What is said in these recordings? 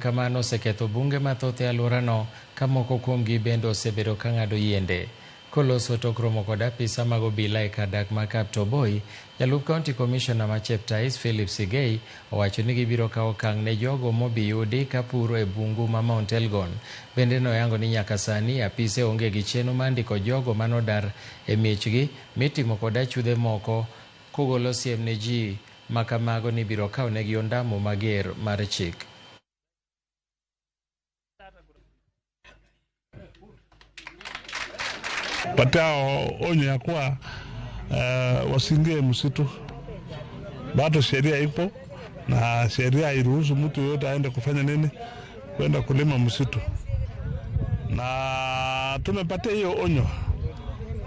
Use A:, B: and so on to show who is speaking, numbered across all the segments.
A: Kamano oseketho bunge mathoth e alworano ka moko kuomgi bende osebedo ka ng'ado yiende. Koloso tok romo kod apisa mag obila e kar dak ma Kaptoboi, jalup County Commissioner ma Cheptais Philip Sigei owacho ni gibiro kawo okang' ne jogo mobiyudi ka puro e bungu ma Mount Elgon. Bende noyango ni nyaka sani apise onge gi chenro mar ndiko jogo manodar e miechgi mitimo kod achudhe moko kogolo siem ne ji makamago ni ibiro kawnegi ondamo mager mar chik.
B: Patia onyo ya kuwa wasiingie msitu. Bado sheria ipo na sheria hairuhusu mtu yoyote aende kufanya nini, kwenda kulima msitu, na tumepatia hiyo onyo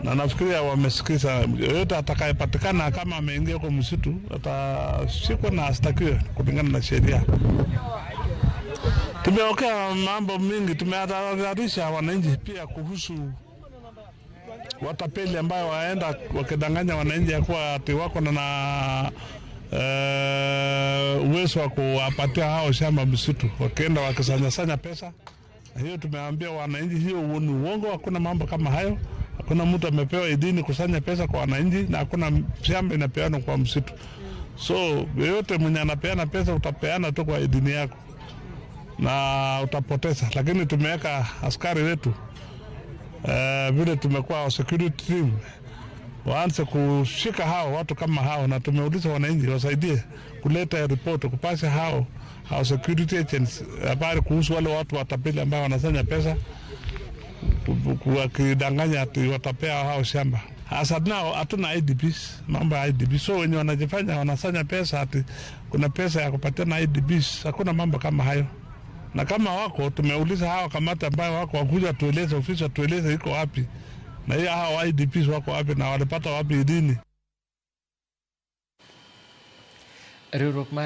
B: na nafikiria wamesikiza. Yoyote atakayepatikana kama ameingia kwa msitu atashikwa na ashtakiwe kulingana na sheria. Tumeokea mambo mingi, tumetahadharisha wananchi pia kuhusu watapeli ambayo waenda wakidanganya wananchi ya kuwa ati wako na uwezo wa kuwapatia hao shamba msitu, wakienda wakisanyasanya pesa. Hiyo tumeambia wananchi hiyo ni uongo, hakuna mambo kama hayo. Hakuna mtu amepewa idhini kusanya pesa kwa wananchi na hakuna shamba inapeanwa kwa msitu. So yeyote mwenye anapeana pesa utapeana tu kwa idhini yako na utapoteza. Lakini tumeweka askari wetu vile tumekuwa security team waanze kushika hao watu kama hao, na tumeuliza wananchi wasaidie kuleta ripoti kupasha hao security agents habari kuhusu wale watu watapeli ambao wanasanya pesa wakidanganya ati watapea hao shamba. As at now hatuna IDPs, mambo ya IDPs. So wenye wanajifanya wanasanya pesa ati kuna pesa ya kupatia na IDPs, hakuna mambo kama hayo. Na kama wako tumeuliza hawa kamati ambayo wako wakuja tueleze, ofisi tueleze iko wapi, na hiyo hawa IDPs wako wapi na walipata wapi idhini.
A: Riwruok mar